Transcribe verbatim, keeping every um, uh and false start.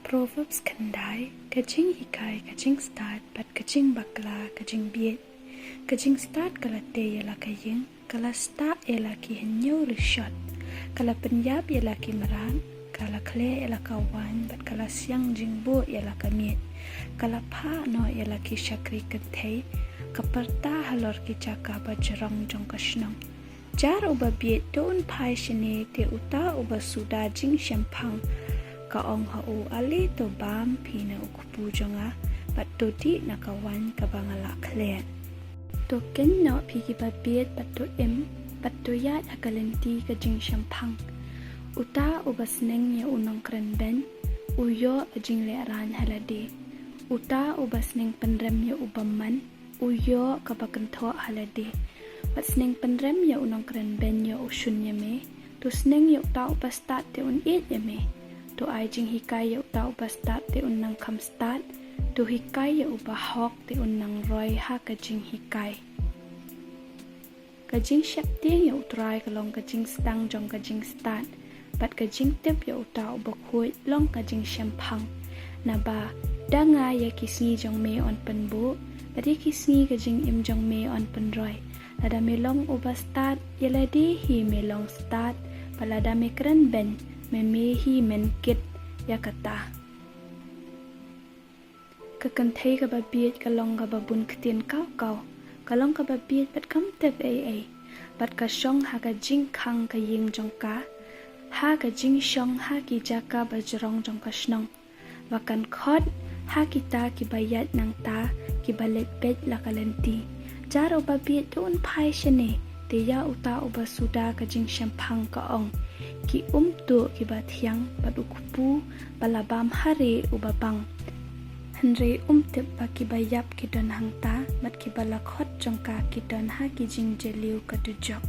Proverbs khyndai. Ka jinghikai ka jingstad bad ka jingbakla ka jingbieit. Ka jingstad ka la tei ïa la ka ïing, ka la stad ïa la ki hynñiew rishot. Ka la pynïap ïa la ki mrad, ka la khleh ïa la ka waiñ bad ka la siang jingbuh ïa la ka miej. Ka la phah noh ïa la ki shakri kynthei, ka pyrta halor ki jaka ba jrong jong ka shnong. Jar uba bieit to un phai shane, te uta uba suda jingshemphang. Ka ong ha u, ale to bam phi na u kpu jong nga, bad to dih na ka waiñ kaba nga la khleh. To kynnoh phi kiba bieit bad to im, bad to ïaid ha ka lynti ka jingshemphang. Uta uba sneng ïa u nongkrenbeiñ, u ïoh ka jinglehrain ha lade. Uta uba sneng pynrem ïa u bymman, u ïoh kaba kynthoh ha lade. Bad sneng pynrem ïa u nongkrenbeiñ ïa u shun ïa me. To sneng ïa uta uba stad te un ïeit ïa me. To ai jinghikai ïa uta uba stad te un nang kham stad. To hikai ïa uba hok te un nang roi ha ka jinghikai. Ka jingsheptieng ïa u Trai ka long ka jingsdang jong ka jingstad, bad ka jingtip ïa uta uba khuid long ka jingshemphang. Naba da nga ïa ki sngi jong me yn pynbuh, bad ïa ki sngi ka jingim jong me yn pynroi. Lada me long uba stad, ïa lade hi me long stad, bad lada me krenbeiñ, me me hi men kit ïa kata. Ka kynthei kaba bieit ka long kaba bun ktien kaw kaw, ka long kaba bieit bad kam tip ei ei, bad ka shong ha ka jingkhang ka ïing jong ka, ha ka jingshong ha ki jaka ba jrong jong ka shnong. Ba kan khot ha kita kiba ïaid nangta, kiba leit beit la ka lynti. Jar uba bieit to un phai shane, te ïa uta uba suda ka jingshemphang ka ong, ki um tuh kiba thiang bad u kpu ba la bam ha ri uba bang. Hynrei um tip ba kiba ïap ki don hangta, bad kiba la khot jong ka ki don ha ki jingjylliew ka dujok.